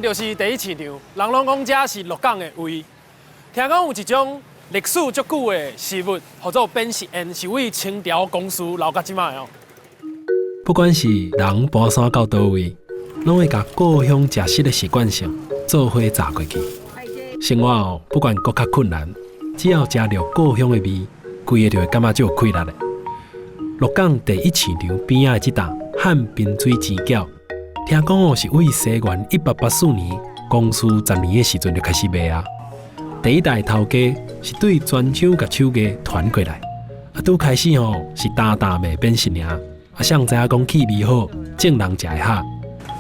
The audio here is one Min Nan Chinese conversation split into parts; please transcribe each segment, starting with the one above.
就是第一市場，人攏講這是鹿港的胃。聽講有一種歷史足久的食物，號做扁食煙，是為清朝公司留到這擺哦。不管是人搬徙到佗位，攏會共故鄉食食的習慣性做伙紮過去。生活哦，不管閣較困難，只要食著故鄉的味，規个就會感覺足有氣力的。鹿港第一市場邊仔的這檔漢濱水煎餃，聽講哦是為西元1884年光緒10年的時陣就開始賣啊。第一代頭家是對泉州共手藝傳過來，啊，拄開始吼是擔擔賣扁食爾，啊，誰知影講氣味好，眾人食會下，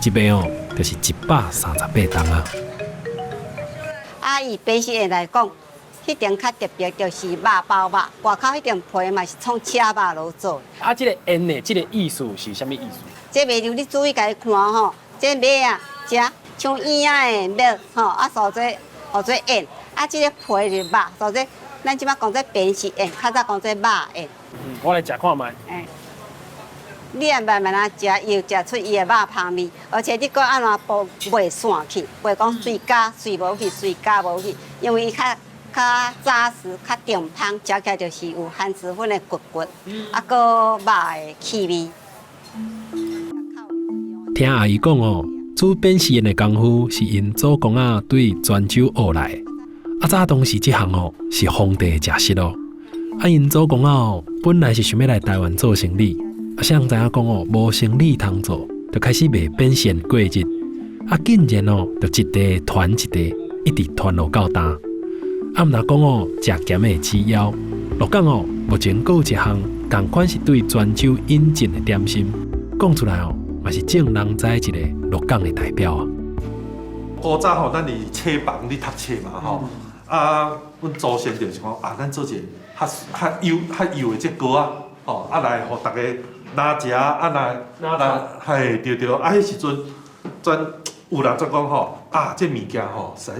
一賣哦就是138棟啊。啊，以扁食煙來講，彼間較特別就是肉包肉，外口彼層皮嘛是創車肉落做。啊，這個煙的這個意思是啥物意思？這賣你注意共伊看吼，這肉啊，食像圓仔的肉吼，啊，做做號做煙，啊，這個皮是肉，做做咱這擺講這扁食煙，較早講這肉煙。嗯，我來食看覓。欸，你若慢慢仔食，伊會食出伊的肉香味，而且你閣按怎剝袂散去，袂講隨咬隨無去，隨咬無去，因為伊較較紮實、較重香，食起來就是有番薯粉的骨骨，啊，閣肉的氣味。聽阿姨講哦，煮扁食煙的功夫是𪜶祖公仔對泉州學來的。啊，早當時這項哦是皇帝的食食哦。啊，𪜶祖公仔哦本來是想欲來台灣做生理，啊，誰知影講哦無生理通做，就開始賣扁食煙過日。啊，竟然哦就一代傳一代，一直傳落到今。啊，毋若講哦，食鹹的止枵。鹿港哦，目前閣有一項仝款是對泉州引進的點心，講出來哦，嘛是眾人知一個鹿港的代表啊。古早吼，咱佇冊房咧讀冊嘛吼，啊，阮祖先就是講啊，咱做一个較較幼較幼的這糕仔，吼，啊來予逐家拿食，啊來來，嘿，對對，啊，彼時陣，轉有人轉講吼，啊，這物件吼實在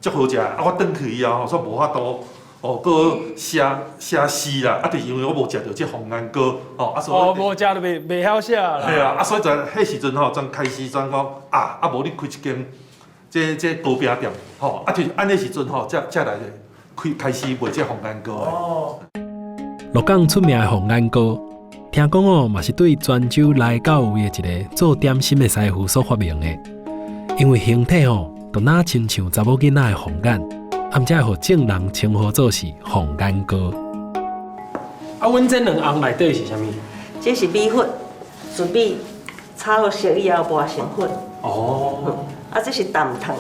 足好食，啊，我轉去以後吼，煞無法度，哦，閣寫寫詩啦，啊，就是因為我無食著這鳳眼糕，吼，啊，所以哦，無食就袂曉寫啦。嘿啊，啊，所以就彼時陣吼，轉開始轉講啊，啊，無你開一間這這糕餅店，吼，啊，就是按呢時陣吼，才才來開開始賣這鳳眼糕的。哦。鹿港出名的鳳眼糕，聽講哦，嘛是對泉州來到位的一個做點心的師傅所發明的。因為形體吼，就若親像查某囡仔的鳳眼，啊，才會予眾人稱呼做是鳳眼糕。啊，阮這兩甕內底是啥物？這是米粉，糯米炒好熟以後磨成粉。哦。啊，這是淡糖。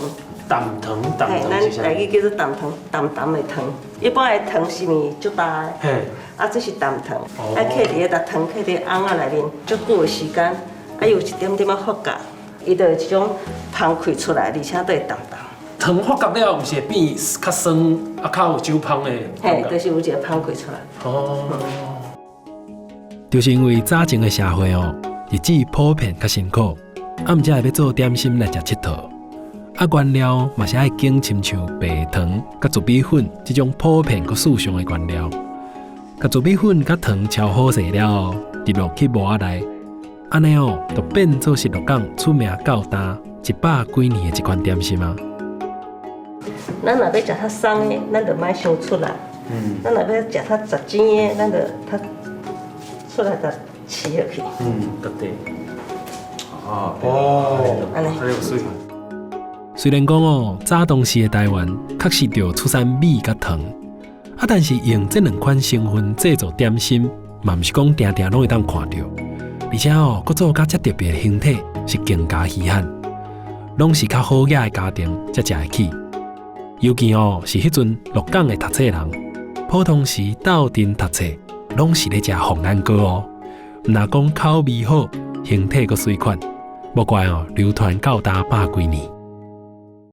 淡糖，淡糖是啥？咱台語叫做淡糖，淡淡的糖。一般的糖是毋是足焦的？嘿。啊，這是淡糖。啊，放佇彼個糖，放佇甕仔內面，足久的時間，啊，有一點點仔發酵，伊就有一種芳開出來，而且都會淡淡。糖發酵了，毋是會變較酸，啊，較有酒芳的。嘿，就是有一個芳開出來。哦。就是因為早前的社會哦，日子普遍較辛苦，啊，毋才會欲做點心來食𨑨迌。啊，原料嘛是愛揀親像白糖佮糯米粉這種普遍閣時尚的原料。共糯米粉佮糖調好勢了後，入落去模仔內，按呢哦，就變做是鹿港出名到今100幾年的一款點心啊。咱若欲食較鬆的，咱就莫傷出力。咱若欲食較雜煎的，咱就較出來共飼落去。嗯，對。哦，按呢。還有水。雖然講哦，早當時的台灣確實著出產米佮糖，啊，但是用這兩款成分製作點心，嘛毋是講定定攏會當看著，而且哦，閣做甲遮特別的形體是更加稀罕，攏是較好額的家庭才食會起。尤其哦，是彼陣鹿港的讀冊人，普通時鬥陣讀冊，攏是咧食鳳眼糕哦。毋若講口味好，形體閣媠款，無怪哦，流傳到今百幾年。